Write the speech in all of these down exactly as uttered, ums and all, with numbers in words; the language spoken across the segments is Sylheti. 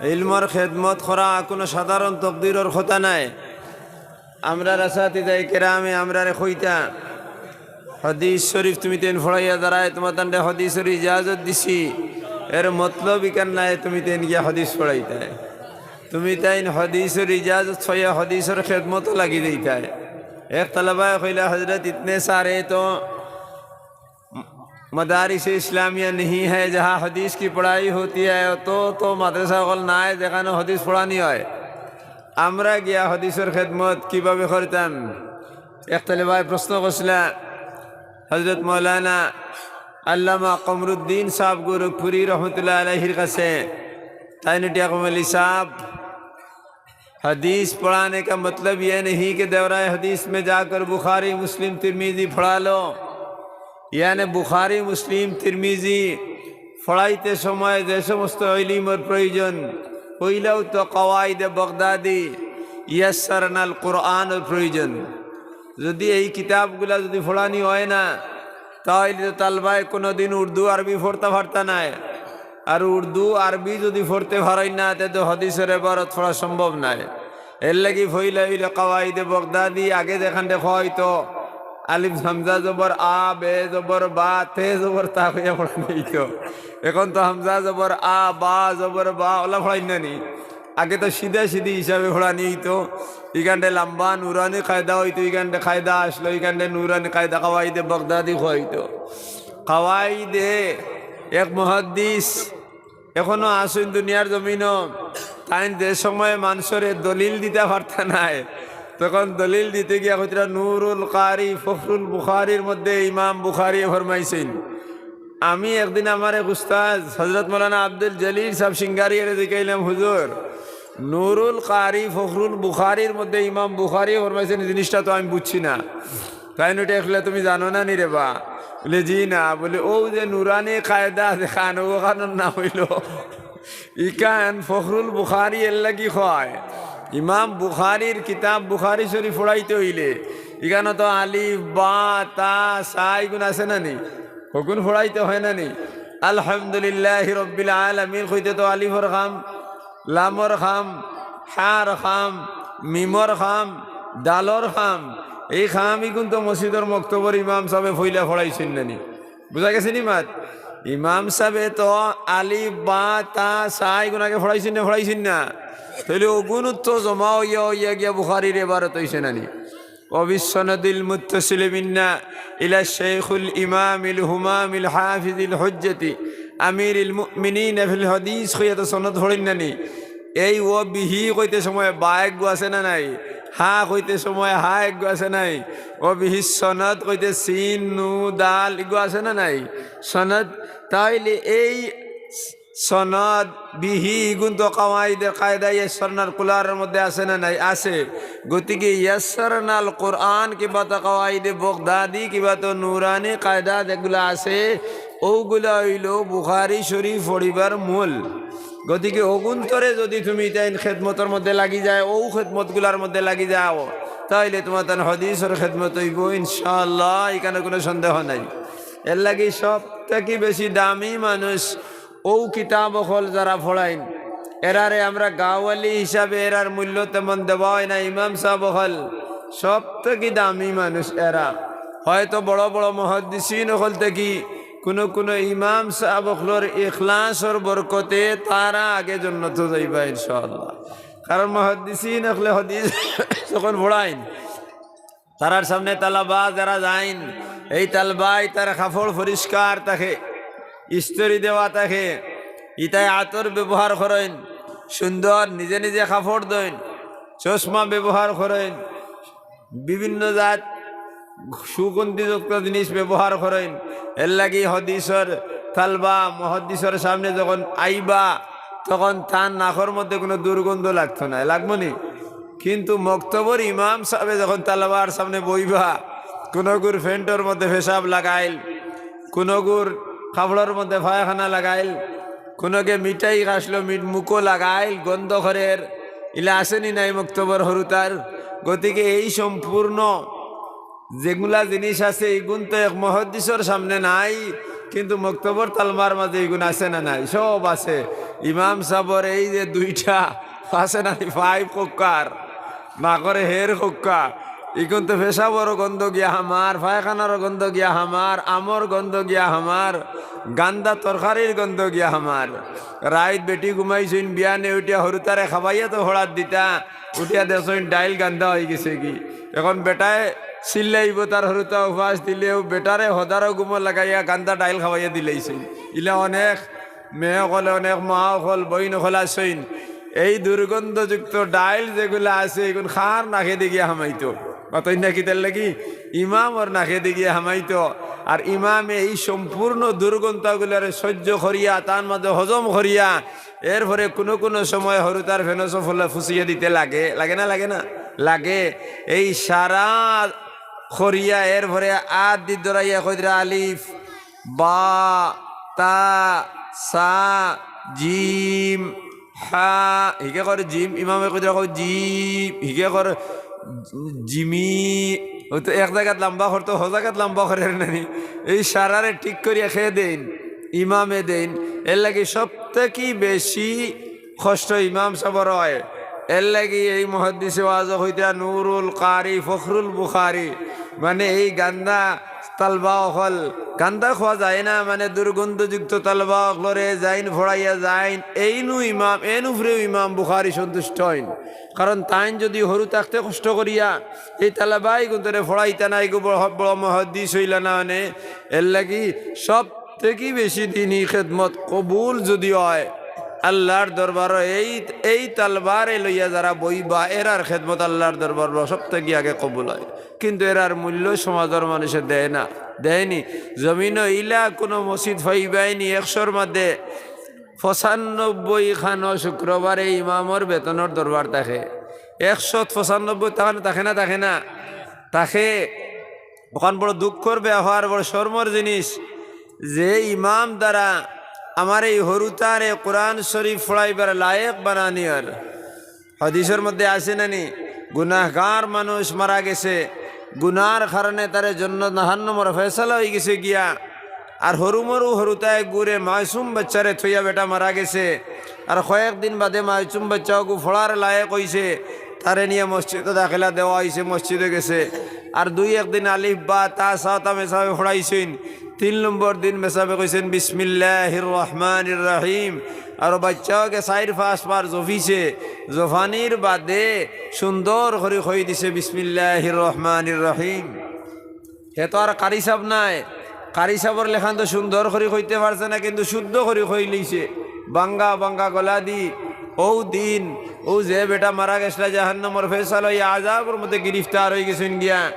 ইলমর খেদমত করা কুনু সাধারণ তকদিরর কথা নায়। আমরার আসাতিজায়ে কেরামে আমরারে কইতা, হাদিস শরিফ তুমিতাইন ফড়াইয়া যারায়, তুমাতানরে হাদিসর ইজাজত দিছি, এর মতলব ইখান নায় তুমিতাইন গিয়া হাদিস ফড়াইতায়। তুমিতাইন হাদিসর ইজাজত পাইয়া হাদিসর খেদমতো লাগি যাইতায়। এক তালাবায় কইলা, "হজরত, ইতনে সারে তো মাদারিস ইসলামিয়া নেহি হ্যায়, জাহাঁ হাদিস কি পড়াই হতি হ্যায়, অত তো মাদ্রাসা অকল নায় যেখানো হাদিস পড়ানি অয়। আমরা গিয়া হাদিসর খেদমত কিভাবে করতাম?" এক তালাবায় প্রশ্ন করছিলা হজরত মৌলানা আল্লামা কমরুদ্দিন সাব গোরখপুরী রহমতুল্লাহ আলাইহির কাছে। তাইন উঠিয়া কইলা, "সাব, हदीस पढ़ाने का मतलब ये नहीं कि दौराए हदीस में जाकर बुखारी, मुस्लिम, तिरमिजी पढ़ा लो।" ইয়ানে বুখারী, মুসলিম, তিরমিজি পড়াইতে সময় যে সমস্ত ইলিমর প্রয়োজন, পয়লাউ তো কওয়াইদে বগদাদি, ইয়াসসারনাল কুরআনর প্রয়োজন। যদি এই কিতাবগুলা যদি পড়ানি অয় না, তাইলে তো তালবায় কুনুদিন উর্দু আরবি পড়তা পারতা নায়। আর উর্দু আরবি যদি পড়তে পারইন না, তে তো হাদিসর এবারত পড়া সম্ভব নায়। এরলাগি পয়লা অইলো কওয়াইদে বগদাদি, আগে যেখান দেখো অইতো আলিফ হামজা জবর আ, বে জবর বা, তে জবর তা কইয়া পড়ানি অইতো। এখন তো হামজা জবর আ, বা জবর বা, অলা পড়াইন না নি। আগে তো সিধা সিধি হিসাবে পড়ানি অইতো। ইখানটে লাম্বা নুরানি কায়দা অইতো, ইখানটে কায়দা আসলো, ইখানটে নুরানি কায়দা কওয়াইদে বগদাদি কওয়া অইতো। কওয়াইদে এক মুহাদ্দিস এখনো আছইন দুনিয়ার জমিনো, তাইন যে সময় মানষরে দলিল দিতা পারতা নায়, তখন দলিল দিতে গিয়া কইতরা, "নুরুল কারি ফখরুল বুখারীর মধ্যে ইমাম বুখারীয়ে ফরমাইছইন।" আমি একদিন আমার এক উস্তাদ হজরত মৌলানা আব্দুল জলিল সাব সিঙ্গারিয়ারে জিকাইলাম, "হুজুর, নুরুল কারি ফখরুল বুখারীর মধ্যে ইমাম বুখারীয়ে ফরমাইছইন, জিনিসটা তো আমি বুঝছি না।" তাইন উঠিয়া কইলা, "তুমি জানো না নি রে বা?" বলে, "জি না।" বলে, "অউ যে নুরানি কায়দা যেখান, অখানর নাম অইলো ইখান ফখরুল বুখারী, এরলাগি কয়। ইমাম বুখারীর কিতাব বুখারী শরীফ পড়াইতে অইলে ইখানো তো আলিফ, বা, তা, সা ইগুন আছে না নি? অগুন পড়াইতে অয় না নি? আলহামদুলিল্লাহি রাব্বিল আলামিন কইতে তো আলিফর কাম, লামর কাম, হার কাম, মিমর কাম, দালর কাম। এই কাম ইগুন তো মসজিদর মক্তবর ইমাম সাবে পয়লা পড়াইছইন না নি? বুঝা গেছে নি মাত? ইমাম সাবে তো আলিফ, বা, তা, সা ইগুন আগে পড়াইছইন না, পড়াইছইন না? তাইলে অগুন তো জমা অইয়া অইয়া গিয়া বুখারীর এবারত অইছে না নি? وبالسند المتصل منا إلى الشيخ الإمام الهمام الحافظ الحجة أمير المؤمنين في الحديث কইয়া তো সনদ পড়ইন না নি? এই ও বিহি কইতে সময় বা এগু আছে না নাই? হা কইতে সময় হা এগু আছে নাই? ও বিহি সনদ কইতে সিন, নু, দাল এগু আছে না নাই? সনদ। তাইলে এই সনদ, বিহি, ইগুন তো কওয়াইদে কায়দা ইয়াসসারনাল কুরআনর মধ্যে আছে না নাই? আছে। গতিকে ইয়াসসারনাল কুরআন কিবা তো কওয়াইদে বগদাদি, কিবা তো নুরানি কায়দা যেগুলা আছে, অগুলা অইলো বুখারী শরীফ পড়িবার মূল। গতিকে অগুন্তরে যদি তুমিতাইন খেদমতর মধ্যে লাগি যায়, অউ খেদমতগুলার মধ্যে লাগি যাও, তাইলে তুমাতান হাদিসর খেদমত অইবো ইনশাআল্লাহ, ইখানো কুনু সন্দেহ নাই। এরলাগি সব থাকি বেশি দামি মানুষ অউ কিতাব অকল যারা পড়াইন, এরারে আমরা গাঁওয়ালি হিসাবে এরার মূল্য তেমন দেওয়া অয় না। ইমাম সাব অকল সব থাকি দামি মানুষ এরা। হয়তো বড় বড় মুহাদ্দিসিন অকল থাকি কুনু কুনু ইমাম সাব অকলর ইখলাসর বরকতে তারা আগে জন্নতো যাইবা ইনশাআল্লাহ। কারণ মুহাদ্দিসিন অকলে হাদিস যখন পড়াইন, তারার সামনে তালাবা যারা যাইন, এই তালাবা ইতার কাপড় পরিষ্কার থাকে, ইস্ত্রি দেওয়া থাকে, ইতায় আতর ব্যবহার করইন, সুন্দর নিজে নিজে কাপড় ধইন, চশমা ব্যবহার করইন, বিভিন্ন জাত সুগন্ধিযুক্ত জিনিস ব্যবহার করইন। এরলাগি হাদিসর তালাবা মুহাদ্দিসর সামনে যখন আইবা, তখন তান নাকর মধ্যে কুনু দুর্গন্ধ লাগতো নায়, লাগবো নি? কিন্তু মক্তবর ইমাম সাবে যখন তালাবার সামনে বইবা, কুনুগুর প্যান্টর মধ্যে পেশাব লাগাইল, কুনুগুর কাপড়র মধ্যে পায়খানা লাগাইল, কুনুগে মিঠাই খাসলো, মিঠ মুখো লাগাইল, গন্ধ করের, ইলা আছে নি নাই মক্তবর হুরুতার? গতিকে এই সম্পূর্ণ যেগুলা জিনিস আছে, ইগুন তো এক মুহাদ্দিসর সামনে নাই। কিন্তু মক্তবর তালবার মাঝে ইগুন আছে না নাই? সব আছে। ইমাম সাবর এই যে দুইটা আছে না নি, পাইপ কউক্কার, না করে হের কউক্কা, ইগুন তো পেশাবর গন্ধ গিয়া হামার, পায়খানার গন্ধ গিয়া হামার, আমর গন্ধ গিয়া হামার, গান্দা তরকারির গন্ধ গিয়া হামার। রাইত বেটি ঘুমাইছইন, বিয়ানে উঠিয়া হুরুতারে খাবাইয়া তো ফড়াত দিতা, উঠিয়া দেখছইন ডাইল গান্দা অইগেছে গি। এখন বেটায় চিল্লাইবো, তার হুরুতা উপাস দিলেও বেটারে হদারো ঘুমো লাগাইয়া গান্দা ডাইল খাবাইয়া দিলাইছইন। ইলা অনেক মেয়ে অকল, অনেক মা অকল, বইন অকল আছইন। এই দুর্গন্ধযুক্ত ডাইল যেগুলা আছে, ইগুন কার নাকেদি গিয়া হামাইতো? মাতইন না কিতার লাগি? ইমামর নাকেদি গিয়া হামাইতো। আর ইমামে এই সম্পূর্ণ দুর্গন্ধগুলারে সহ্য করিয়া, তার মাঝে হজম করিয়া, এরপরে কোনো কোনো সময় হুরুতার ফেনসও ফুলে ফুসিয়ে দিতে লাগে, লাগে না? লাগে না? লাগে। এই সারা করিয়া এরপরে আত দি ধরাইয়া কইতরা আলিফ, বা, তা, সা, জিম, হা, হিকে কর জিম, ইমামে কইতরা কও জিম, হিকে কর জিমি। অউ তো এক জাগাত লম্বা করতো, হ জাগাত লম্বা করের না নি। এই সারারে ঠিক করিয়া কে দেইন? ইমামে দেইন। এর লাগি সব থাকি বেশি কষ্ট ইমাম সাবর অয়। এর লাগি এই মুহাদ্দিসে ওয়াজ কইতরা নুরুল কারি ফখরুল বুখারী, মানে এই গান্দা তালবা অকল, গান্দা কওয়া যায় না, মানে দুর্গন্ধযুক্ত তালবা অকলরে যাইন ফড়াইয়া যাইন, এইনউ ইমাম, এন উপরেউ ইমাম বুখারী সন্তুষ্ট অইন। কারণ তাইন যুদি হুরু থাকতে কষ্ট করিয়া এই তালবা ইগুনতরে ফড়াইতা না, ইগু বড়, বড় মুহাদ্দিস অইলা না, মানে এর লাগি সব থাকি বেশি দিনি খেদমত কবুল যুদি অয় আল্লার দরবারো, এই, এই তালবারে লইয়া যারা বইবা, এরার খেদমত আল্লার দরবারো সব থাকি আগে কবুল অয়। কিন্তু এরার মূল্য সমাজর মানুষে দেয় না, দেয় নি। জমিনো ইলা কুনু মসজিদ পাইবায় নি একশোর মাঝে পঁচানব্বই খানো শুক্রবারে ইমামর বেতনর দরবার থাকে। একশো পঁচানব্বই থাকে না, থাকে না, থাকে না? থাকে। অখান বড় দুঃখর ব্যাপার, বড় শরমর জিনিস যে ইমাম দ্বারা আমার এই হুরুতারে কোরআন শরীফ ফড়াইবার লায়েক বানানিয়ার। হাদিসর মধ্যে আছে না নি, গুনাহগার মানুষ মারা গেছে, গুনার কারণে তারে জন্নত জাহান্নামর ফয়সালা অইগেছে গিয়া। আর হুরুমুরু হুরুতায় গুরে মাসুম বাচ্চারে থইয়া বেটা মারা গেছে। আর কয়েকদিন বাদে মাসুম বাচ্চা অগু ফড়ার লায়েক অইছে, তারে নিয়া মসজিদো দাখিলা দেওয়া অইছে, মসজিদো গেছে। আর দুই একদিন আলিফ বা তা সা তা মেসাবে ফড়াইছইন। তিন নম্বর দিন মেসাবে কইছইন বিসমিল্লাহির রহমানির রহিম। আর বাচ্চা অগে চাইর পাঁচ বার জফিছে, জফানির বাদে সুন্দর করি কই দিছে বিসমিল্লাহির রহমানির রহিম। হে তো আর কারি সাব নায়, কারি সাবর লেখান তো সুন্দর করি কইতে পারছে না, কিন্তু শুদ্ধ করি কইলিছে, বাঙ্গা বাঙ্গা গলা দি। অউ দিন, অউ যে বেটা মারা গেছলা জাহান্নামর ফয়সালা অইয়া আযাবর মধ্যে গিরিফতার অইগেছইন গিয়া,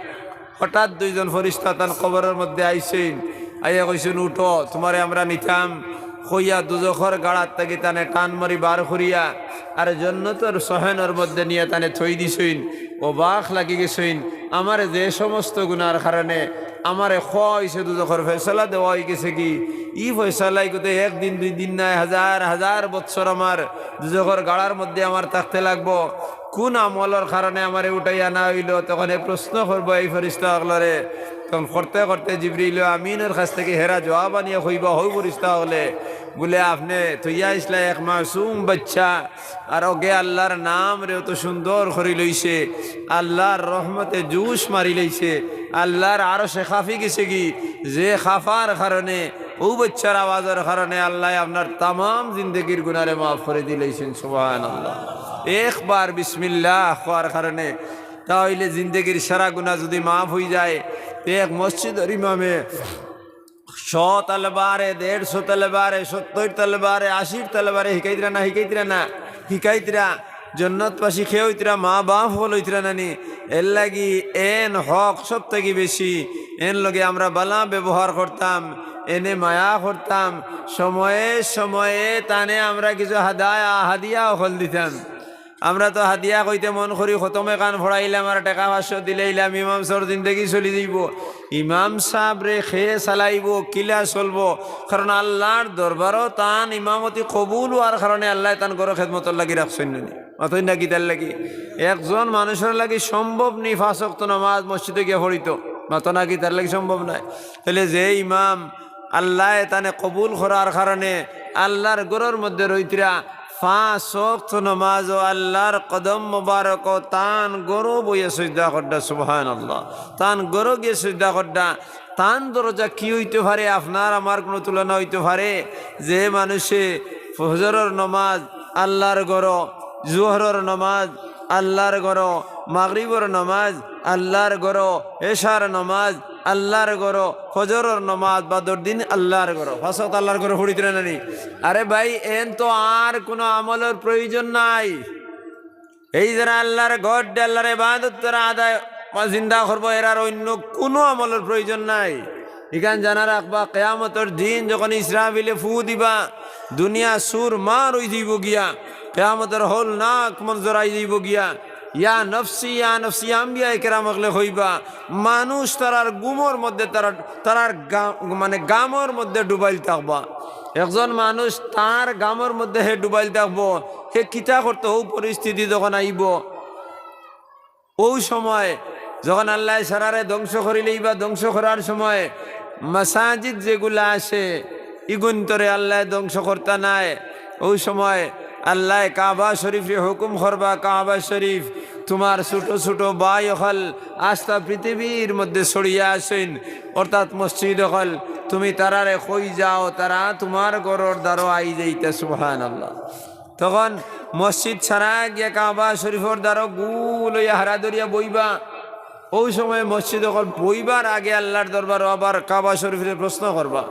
হঠাৎ দুইজন ফিরিস্তা তান কবরর মধ্যে আইছইন, আইয়া কইছইন, "উঠো, তুমারে আমরা নিতাম।" কইয়া দুজখর গাড়াত থাকি তানে টান মারি বার করিয়া আর জন্নতর সহেনর মধ্যে নিয়া তানে থই দিছইন। অবাক লাগি গেছইন, আমারে যে সমস্ত গুনার কারণে আমারে কওয়া অইছে, দুজখর ফয়সালা দেওয়া অইগেছে গি, ই ফয়সালা ইগুতে একদিন দুই দিন নায়, হাজার হাজার বৎসর আমার দুজখর গাড়ার মধ্যে আমার থাকতে লাগবো। কুন আমলর কারণে আমারে উঠাই আনা অইলো? তখন এ প্রশ্ন করবো এই ফিরিস্তা অকলরে। তখন করতে করতে জিবরিল আমিনর কাছ থাকি হেরা জবাব আনিয়া কইবা, "হউ ফিরিস্তা অকলে, বুলে আপনে থইয়া আইছলা এক মাসুম বাচ্চা, আর অগে আল্লার নামরে অত সুন্দর করি লইছে, আল্লার রহমতে জুশ মারি লইছে, আল্লার আরশে কাঁপি গেছে গি, যে কাঁপার কারণে, অউ বাচ্চার আওয়াজর কারণে আল্লায় আপনার তামাম জিন্দেগির গুনারে মাফ করি দিলাইছইন।" সুবহানাল্লাহ। একবার বিসমিল্লাহ কওয়ার কারণে তা অইলে জিন্দেগির সারা গুনা যুদি মাফ অইযায়, তে এক মসজিদর ইমামে শো তালবারে, দেড়শো তালবারে, সত্তইর তালবারে, আশির তালবারে হিকাইতরা না, হিকাইতরা না, হিকাইতরা। জন্নতবাসী কে অইতরা, মা বাপ অকল অইতরা না নি। এরলাগি এন হক সব থাকি বেশি, এন লগে আমরা বালা ব্যবহার করতাম, এনে মায়া করতাম, সময়ে সময়ে তানে আমরা কিছু হাদায়া, হাদিয়া অকল দিতাম। আমরা তো হাদিয়া কইতে মন করি, খতম একান ফড়াইলাম আর টেকা পাঁচশো দিলাইলাম, ইমাম সাবর জিন্দেগি চলি যাইবো। ইমাম সাবরে কে চালাইবো, কিলা চলবো? কারণ আল্লার দরবারো তান ইমামতি কবুল অওয়ার কারণে আল্লায় তান ঘরো খেদমতর লাগি রাখছইন না নি। মাতইন না কিতার লাগি? একজন মানুষর লাগি সম্ভব নি পাঁচ ওয়াক্ত নামাজ মসজিদো গিয়া পড়িতো। মাতো না কিতার লাগি সম্ভব নায়? তাইলে যে ইমাম আল্লায় তানে কবুল করার কারণে আল্লার ঘরর মধ্যে রইতরা পাঁচ ওয়াক্ত নমাজও আল্লার কদম মোবারকও তান ঘরো বইয়া সইজদা কররা। সুবহানাল্লাহ। তান ঘরো গিয়া সইজদা কররা। তান দরজা কি অইতো পারে? আপনার আমার কুনু তুলনা অইতো পারে? যে মানুষে ফজরর নমাজ আল্লার ঘরো, জোহরর নমাজ আল্লার ঘরো, মাগরিবর নমাজ আল্লার ঘরো, এশার নমাজ আল্লার ঘরো, ফজরর নমাজ বাদর দিন আল্লার ঘরো, পাঁচ ওয়াক্ত আল্লার ঘরো পড়িতরা না নি? আরে ভাই, এন তো আর কুনু আমলর প্রয়োজন নাই। এই যারা আল্লার ঘররে, আল্লার ইবাদত তারা আদায় বা জিন্দা করবো, এরার অইন্য কুনু আমলর প্রয়োজন নাই। ইখান জানা রাখবা, কিয়ামতর দিন যখন ইসরাফিলে ফু দিবা, দুনিয়া চুর মার অই যাইবো গিয়া, কিয়ামতর হল নাক মঞ্জর আই যাইবো গিয়া। ইয়া নফসি, ইয়া নফসি, আম্বিয়ায়ে কেরাম অকলে কইবা। মানুষ তারার ঘুমর মধ্যে, তারার, তারার গা-, মানে গামর মধ্যে ডুবাইল থাকবা। একজন মানুষ তার গামর মধ্যে হে ডুবাইল থাকবো, হে কিতা করতো? অউ পরিস্থিতি যখন আইবো, অউ সময় যখন আল্লায় সারারে ধ্বংস করিলাইবা, ধ্বংস করার সময় মাসাজিদ যেগুলা আছে, ইগুইন্তরে আল্লায় ধ্বংস করতা নায়। অউ সময় আল্লায় কাবা শরীফরে হুকুম করবা, "কাবা শরীফ, তুমার ছোট ছোট ভাই অকল আস্তা পৃথিবীর মধ্যে ছড়িয়া আছইন, অর্থাৎ মসজিদ অকল, তুমি তারারে কই যাও, তারা তুমার ঘরর দ্বারো আই যাইতা।" সুবহানাল্লাহ। তখন মসজিদ ছাড়া গিয়া কাবা শরীফর দ্বারো গুল অইয়া হারা ধরিয়া বইবা। অউ সময় মসজিদ অকল বইবার আগে আল্লার দরবারো আবার কাবা শরীফরে প্রশ্ন করবা,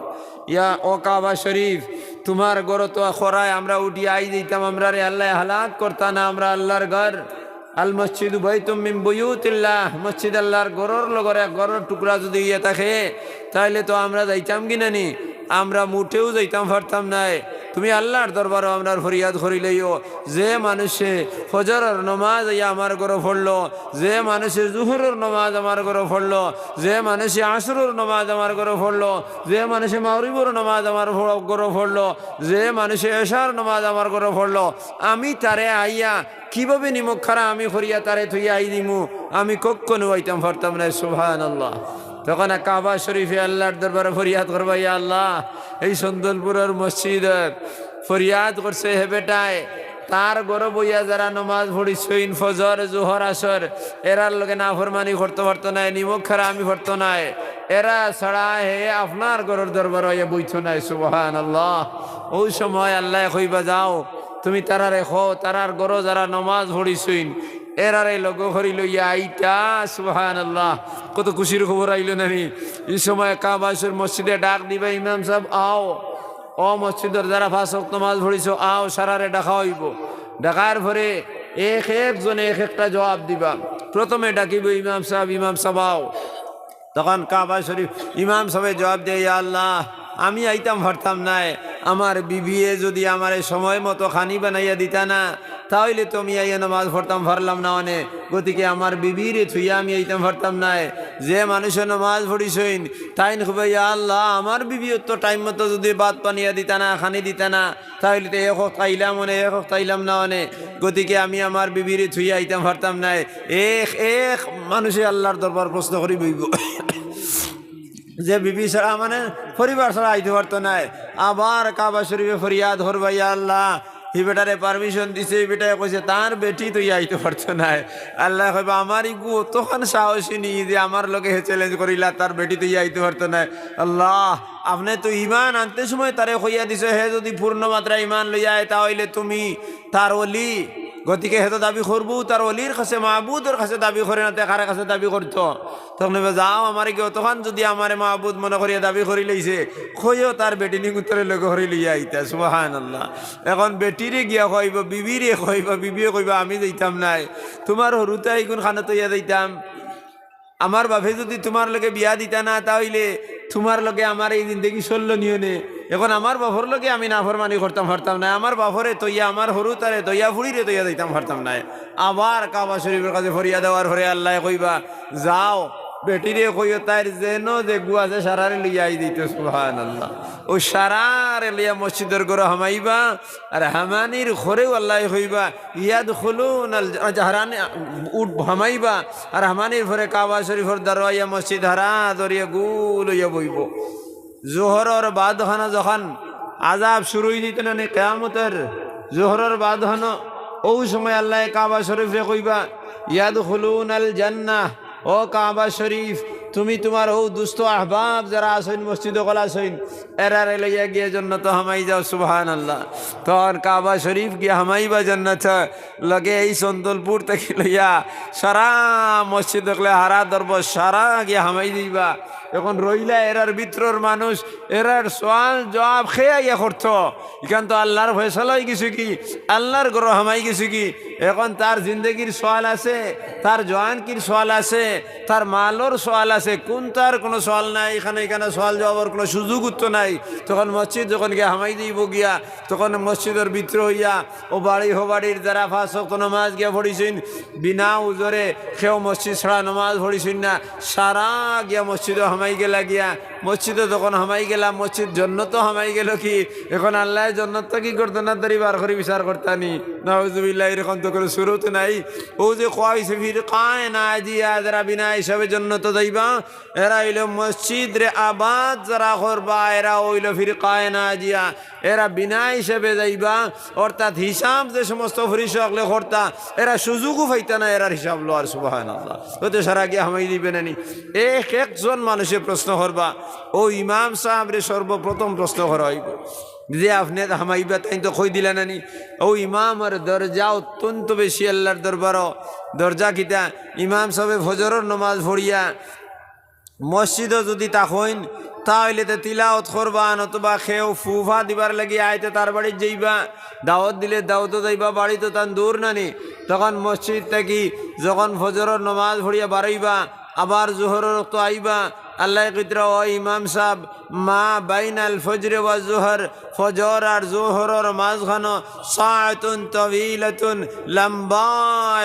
"ইয়া, ও কাবা শরীফ, তুমার ঘরো তো খরায় আমরা উঠি আই যাইতাম, আমরারে আল্লায় হালাক করতা না, আমরা আল্লার ঘর।" আল মসজিদু বাইতুম মিন বুয়ুতিল্লাহ, মসজিদ আল্লার ঘরর লগর এক ঘরর টুকরা যুদি অইয়া থাকে, তাইলে তো আমরা যাইতাম কি না নি? আমরা মুটেও যাইতাম পারতাম নায়। তুমি আল্লার দরবারো আমরার ফরিয়াদ করিলাইও, যে মানুষে ফজরর নমাজ আইয়া আমার ঘরো পড়লো, যে মানুষে জুহরর নমাজ আমার ঘরো পড়লো, যে মানুষে আসরর নমাজ আমার ঘরো পড়লো, যে মানুষে মাগরিবর নমাজ আমার ফ-, ঘরো পড়লো, যে মানুষে এশার নমাজ আমার ঘরো পড়লো, আমি তারে আইয়া কিভাবে নিমকহারা আমি করিয়া তারে থইয়া আই দিমু? আমি কক্ষনো আইতাম পারতাম নায়। সুবহানাল্লাহ। তখন কাবা শরীফে আল্লার দরবারো ফরিয়াদ করবা, "ইয়া আল্লাহ, এই সন্দলপুরর মসজিদর ফরিয়াদ করছে হে বেটায়, তার ঘরো বইয়া যারা নমাজ পড়িছইন, ফজর, জোহর, আসর, এরার লগে নাফরমানি করতো পারতো নায়, নিমকহারা আমি পারতো নায়, এরা ছাড়া হে আপনার ঘরর দরবারো আইয়া বইতো নায়।" সুবহানাল্লাহ। অউ সময় আল্লায় কইবা, "যাও, তুমি তারারে কও, তারার ঘরো যারা নমাজ পড়িছইন, এরারে লগে করি লইয়া আইতা।" সুবহানাল্লাহ। কত খুশির খবর আইলো না নি? ই সময় কাবা শরীফ মসজিদে ডাক দিবা, "ইমাম সাব আও, ও মসজিদর যারা পাঁচ ওয়াক্ত নমাজ পড়িছো, আও, সারারে ডাকা অইবো।" ডাকার পরে এক একজনে এক একটা জবাব দিবা। প্রথমে ডাকিবো ইমাম সাব, "ইমাম সাব আও।" তখন কাবা শরীফ ইমাম সাবে জবাব দেয়, "ইয়া আল্লাহ, আমি আইতাম পারতাম নায়, আমার বিবিয়ে যুদি আমারে সময় মতো খানি বানাইয়া দিতা না, তা অইলে তো আমি আইয়া নমাজ পড়তাম পারলাম না অনে, গতিকে আমার বিবিরে থুইয়া আমি আইতাম পারতাম নায়।" যে মানুষে নমাজ পড়িছইন, তাইন কইবা, "ইয়া আল্লাহ, আমার বিবিও তো টাইম মতো যুদি ভাত বানাইয়া দিতা না, খানি দিতা না, তা অইলে তো এক ওয়াক্ত আইলাম অনে, এক ওয়াক্ত আইলাম না অনে, গতিকে আমি আমার বিবিরে থুইয়া আইতাম পারতাম নায়।" এক এক মানুষে আল্লার দরবার প্রশ্ন করি বইবো। যে বিবি ছাড়া, মানে, পরিবার ছাড়া আইতো পারতো নায়। আবার কাবা শরীফে ফরিয়াদ করবা, "ইয়া আল্লাহ, হি বেটারে permission দিছে, হি বেটায় কইছে তার বেটি থইয়া আইতো পারতো নায়।" আল্লায় কইবা, "আমার ইগু অতখান সাহসী নি যে আমার লগে হে challenge করিলা, তার বেটি থইয়া আইতো পারতো নায়?" আল্লাহ, আপনে তো ইমান আনতে সময় তারে কইয়া দিছো, হে যুদি পূর্ণ মাত্রা ইমান লইয়া আয়, তা অইলে তুমি তার ওলি। গতিকে হে তো দাবি করবো, তার ওলির কাছে, মাবুদর কাছে দাবি করে না, তে কার কাছে দাবি করতো? তখন কইবা, "যাও, আমারে গিয়া অতখান যুদি আমারে মাবুদ মনে করিয়া দাবি করি লইছে, কইও তার বেটি নিগুতরে লগে করি লইয়া আইতা।" সুবহানাল্লাহ। এখন বেটিরে গিয়া কইবো, বিবিরে কইবো, বিবিয়ে কইবো, "আমি যাইতাম নায়, তুমার হুরুতাইগুন খানো থইয়া যাইতাম। আমার বাপে যুদি তুমার লগে বিয়া দিতা না, তা অইলে তুমার লগে আমার এই জিন্দেগি চললো নি অনে। এখন আমার বাপর লগে আমি নাফরমানি করতাম পারতাম নায়, আমার বাপরে থইয়া, আমার হুরুতারে থইয়া, ফুড়িরে থইয়া যাইতাম পারতাম নায়।" আবার কাবা শরীফর কাছে ফরিয়াদ দেওয়ার পরে আল্লায় কইবা, "যাও, বেটিরে কইও তাইর যেন যেগু আছে সারারে লইয়া আই দিতো।" সুবহানাল্লাহ। অউ সারারে লইয়া মসজিদর ঘরো হামাইবা, আর হামানির পরেউ আল্লায় কইবা, "ইয়াদখুলুনাল জাহরান", উট হামাইবা, আর হামানির পরে কাবা শরীফর দ্বারো আইয়া মসজিদ হারা ধরিয়া গুল অইয়া বইবো। জোহরর বাদ খানো যখন আযাব শুরু অই যাইতো না নি কিয়ামতর, জোহরর বাদ খানো, অউ সময় আল্লায় কাবা শরীফরে কইবা, "ইয়াদখুলুনাল জান্নাহ।" ও কাবা শরীফ, তুমি তুমার অউ দুস্ত আহবাব যারা আছইন, মসজিদ অকল আছইন, এরারে লইয়া গিয়া জন্নতো হামাই যাও, সুবহানাল্লাহ। তখন কাবা শরীফ গিয়া হামাইবা জন্নতো, লগে এই সন্তলপুর থাকি লইয়া সারা মসজিদ অকলে হারা ধরবো, সারা গিয়া হামাই দিবা। এখন রইলা এরার ভিতরর মানুষ, এরার সওয়াল জওয়াব কে আইয়া করতো? ইখান তো আল্লার ফয়সালা অই গেছে গি, আল্লার ঘরো হামাই গেছে গি। এখন তার জিন্দেগির সওয়াল আছে, তার জওয়ানকির সওয়াল আছে, তার মালর সওয়াল আছে, কুনটার কুনু সওয়াল নাই। ইখানো, ইখানো সওয়াল জওয়াবর কুনু সুযোগ তো নাই। তখন মসজিদ যখন গিয়া হামাই দিবো গিয়া, তখন মসজিদর ভিতরে অইয়া অউ বাড়ি হউ বাড়ির যারা পাঁচ ওয়াক্ত নমাজ গিয়া পড়িছইন, বিনা উজরে কেউ মসজিদ ছাড়া নমাজ পড়িছইন না, সারা গিয়া মসজিদো হামাই গেলা গিয়া। মসজিদো যখন হামাই গেলা, মসজিদ জন্নতো হামাই গেলো গি। এখন আল্লায় জন্নত থাকি গর্দনাত ধরি বার করি বিচার করতা নি? নাউজুবিল্লাহ, এরকম তো কুনু সুরত নাই। অউ যে কওয়া অইছে ফিরকায়ে নাজিয়া, যারা বিনা হিসাবে জন্নতো যাইবা, এরা অইলো মসজিদরে আবাদ যারা করবা, এরা অইলো ফিরকায়ে নাজিয়া। এরা বিনা হিসাবে যাইবা, অর্থাৎ হিসাব যে সমস্ত ফুরিশ অকলে করতা, এরা সুযোগও পাইতা না এরার হিসাব লওয়ার, সুবহানাল্লাহ। অউ তো সারা গিয়া হামাই দিবা না নি? এক একজন মানুষে প্রশ্ন করবা, অউ ইমাম সাবরে সর্বপ্রথম প্রশ্ন করা অইবো যে, "আপনে হামাইবা, তাইন তো কই দিলা না নি?" অউ ইমামর দরজা অত্যন্ত বেশি আল্লার দরবারো। দরজা কিতা? ইমাম সাবে ফজরর নমাজ পড়িয়া মসজিদো যুদি থাকইন, তা অইলে তে তিলাওত করবা, নতুবা কেউ ফুফা দিবার লাগি আইতে তার বাড়িত যাইবা, দাওয়াত দিলে দাওয়াতো যাইবা, বাড়ি তো তান দূর না নি। তখন মসজিদ থাকি যখন ফজরর নমাজ পড়িয়া বারইবা, আবার জোহরর ওয়াক্ত আইবা, আল্লায় কইতরা, "ও ইমাম সাব, মা বাইনাল ফজরি ওয়া জোহর, ফজর আর জোহরর মাঝখানো সাআতুন তাবিলাতুন, লম্বা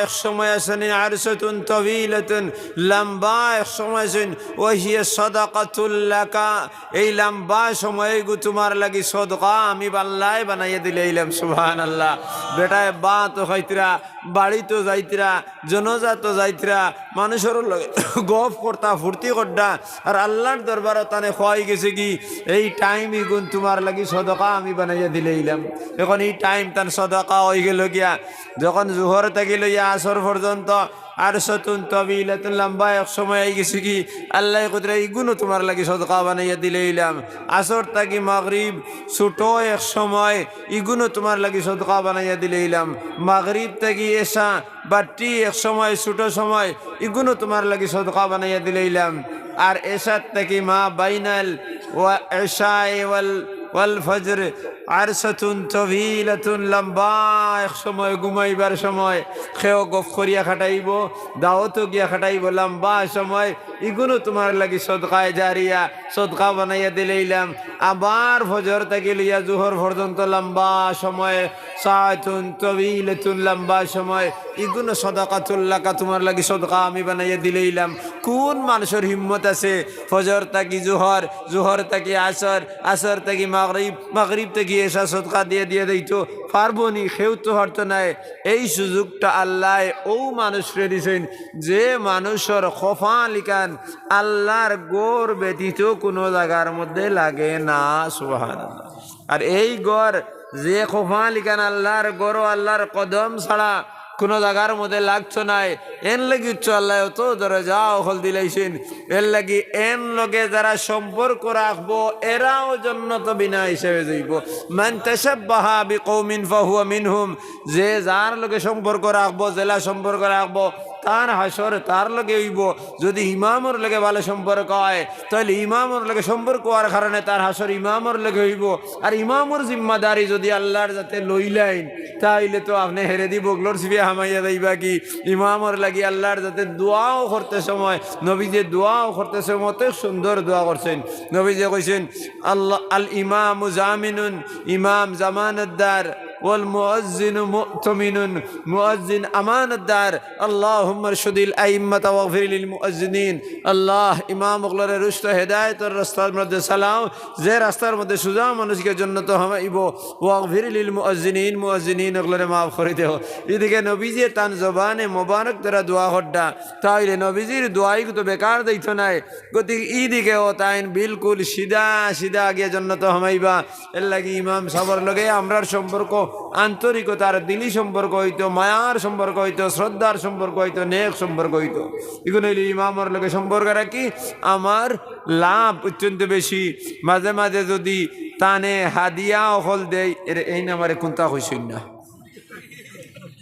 এক সময় আছে নি, আরসাতুন তাবিলাতুন, লম্বা এক সময় আছে নি, ওয়া হিয়া সাদাকাতুল লাকা, এই লম্বা সময়গু তুমার লাগি সদকা আমি আল্লায় বানাইয়া দিলাইলাম।" সুবহানাল্লাহ। বেটায় ভাত খাইতরা, বাড়িত যাইতরা, জনাজাত যাইতরা, মানুষর লগে গফ করতা, ফুর্তি করতা, আর আল্লার দরবারো তানে কওয়া অই গেছে গি, এই টাইম ইগুন তুমার লাগি সদকা আমি বানাইয়া দিলাইলাম। এখন এই টাইম তান সদকা অই গেলো গিয়া। যখন জোহর থাকি লইয়া আসর পর্যন্ত আরসাতুন তাবিলাতুন, লম্বা এক সময় অই গেছে গি, আল্লায় কইতরা, ইগুনও তুমার লাগি সদকা বানাইয়া দিলাইলাম। আসর থাকি মাগরিব ছোট এক সময়, ইগুনও তুমার লাগি সদকা বানাইয়া দিলাইলাম। মাগরিব থাকি এশা বাট্টি এক সময়, ছোট সময়, ইগুনও তুমার লাগি সদকা বানাইয়া দিলাইলাম। আর এশার থাকি মা বাইনাল ওয়া এশায়ে ওয়াল, ওয়াল ফজর আরসাতুন তাবিলাতুন, লম্বা এক সময়, ঘুমাইবার সময় কেউ গফ করিয়া কাটাইবো, দাওয়াতো গিয়া কাটাইবো, লম্বা সময়, ইগুনও তুমার লাগি সদকায়ে জারিয়া, সদকা বানাইয়া দিলাইলাম। আবার ফজর থাকি লইয়া জোহর পর্যন্ত লম্বা সময়, সাআতুন তাবিলাতুন, লম্বা সময়, ইগুনও সাদাকাতুল লাকা, তুমার লাগি সদকা আমি বানাইয়া দিলাইলাম। কুন মানুষর হিম্মত আছে ফজর থাকি জোহর, জোহর থাকি আসর, আসর থাকি মাগরিব, মাগরিব থাকি এশা সদকা দিয়া দিয়া দিতো? পারবো নি? কেউ তো পারতো নায়। এই সুযোগটা আল্লায় অউ মানুষরে দিছইন, যে মানুষর কপাল ইখান আল্লার ঘর ব্যতীত কুনু জাগার মধ্যে লাগে না। সুবহানাল্লাহ। আর এই ঘর, যে কপাল ইখান আল্লার ঘরো আল্লার কদম ছাড়া কুনু জাগার মধ্যে লাগতো নায়, এর লাগি তো আল্লায় অত দরজা অকল দিলাইছইন। এর লাগি এন লগে যারা সম্পর্ক রাখবো, এরাও জন্নতো বিনা হিসাবে যাইবো। মান তাশাব্বাহা বিকাওমিন ফাহুয়া মিনহুম, যে যার লগে সম্পর্ক রাখবো, যেলা সম্পর্ক রাখবো, তার হাশর তার লগে অইবো। যুদি ইমামর লগে ভালা সম্পর্ক অয়, তাইলে ইমামর লগে সম্পর্ক অওয়ার কারণে তার হাশর ইমামর লগে অইবো। আর ইমামর জিম্মাদারি যুদি আল্লার যাতে লইলাইন, তাইলে তো আপনে হেরেদি বগলর ছিপে হামাইয়া যাইবা গি। ইমামর লাগি আল্লার যাতে দোয়াও করতে সময়, নবীজিয়ে দোয়াও করতে সময় অত সুন্দর দোয়া করছইন। নবীজিয়ে কইছইন, "আল্লাহ, আল ইমামু জামিনুন", ইমাম জামানতদার। والمؤذن مؤتمن, মুয়াজ্জিন আমানতদার। اللهم ارشد الأئمة واغفر للمؤذنين. আল্লাহ, ইমাম অকলরে রুশদ হেদায়েতর রাস্তার মধ্যে চালাও, যে রাস্তার মধ্যে সুজা মানুষকে জন্নতো হামাইবো। واغفر للمؤذنين, মুয়াজ্জিনিন অকলরে মাফ করি দেও। ইদিকে নবীজিয়ে তান জবানে মোবারক দ্বারা দোয়া কররা, তাইলে নবীজির দোয়াইগু তো বেকার যাইতো নায়। গতিকে ইদিকেও তাইন বিলকুল সিধা সিধা গিয়া জন্নতো হামাইবা। এরলাগি ইমাম সাবর লগে আমরার সম্পর্ক আন্তরিকতার, দিলি সম্পর্ক অইতো, মায়ার সম্পর্ক অইতো, শ্রদ্ধার সম্পর্ক অইতো, নেক সম্পর্ক অইতো। ইগুন অইলো ইমামর লগে সম্পর্ক রাখি আমার লাভ অত্যন্ত বেশি। মাঝে মাঝে যুদি তানে হাদিয়া অকল দেই, এরে এইন আমারে কুন্তা কইছইন না।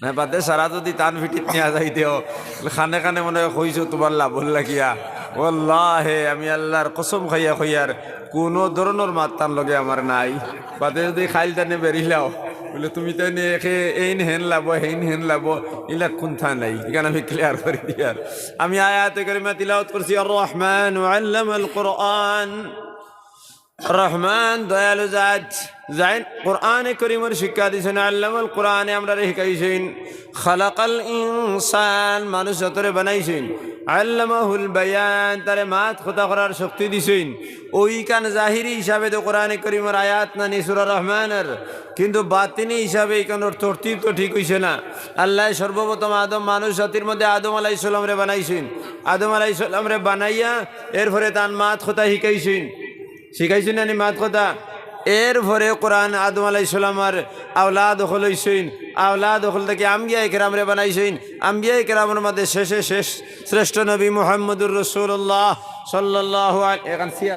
না, বাদে সারা যুদি তান ফিটিত নিয়া যাই দেও, কানে কানে মনে অয় কইছো তুমার লাভর লাগিয়া। ওয়াল্লাহে, আমি আল্লার কসম খাইয়া কইয়ার, কুনু ধরনর মাত তান লগে আমার নাই। বাদে যুদি খাইল তানে বেরিলাও, বুলে, "তুমি তাইন একে এইন হেন লাভো, হেইন হেন লাভো", ইলা কুন্তা নাই। ইখান আমি clear করি দিয়ার। আমি আয়াতে কারিমা তিলাওয়াত করছি, الرحمن علم القرآن। রহমান দয়ালু জাত, যাইন কোরআনে করিমর শিক্ষা দিছইন, আল্লামাল কোরআনে আমরারে শিখাইছইন। খালাকাল ইনসান, মানুষ জাতরে বানাইছইন। আল্লামাহুল বায়ান, তারে মাত কথা করার শক্তি দিছইন। অউখান জাহিরি হিসাবে তো কোরআনে করিমর আয়াত নানি সূরা রহমানর, কিন্তু বাতিনি হিসাবে ইখানর তরতিব তো ঠিক অইছে না। আল্লায় সর্বপ্রথম আদম, মানুষ জাতির মধ্যে আদম আলাইহিস সালামরে বানাইছইন। আদম আলাইহিস সালামরে বানাইয়া এরপরে তান মাত কথা শিখাইছইন। শিখাইছইন নানি মাত কথা? এরপরে কোরআন আদম আলাইহিস সালামর আওলাদ অকল অইছইন, আওলাদ অকল থাকি আম্বিয়ায়ে কেরামরে বানাইছইন, আম্বিয়ায়ে কেরামর মধ্যে শেষে শেষ শ্রেষ্ঠ নবী মুহাম্মদুর রাসূলুল্লাহ সাল্লাল্লাহু আলাইহি, এখান সিয়ার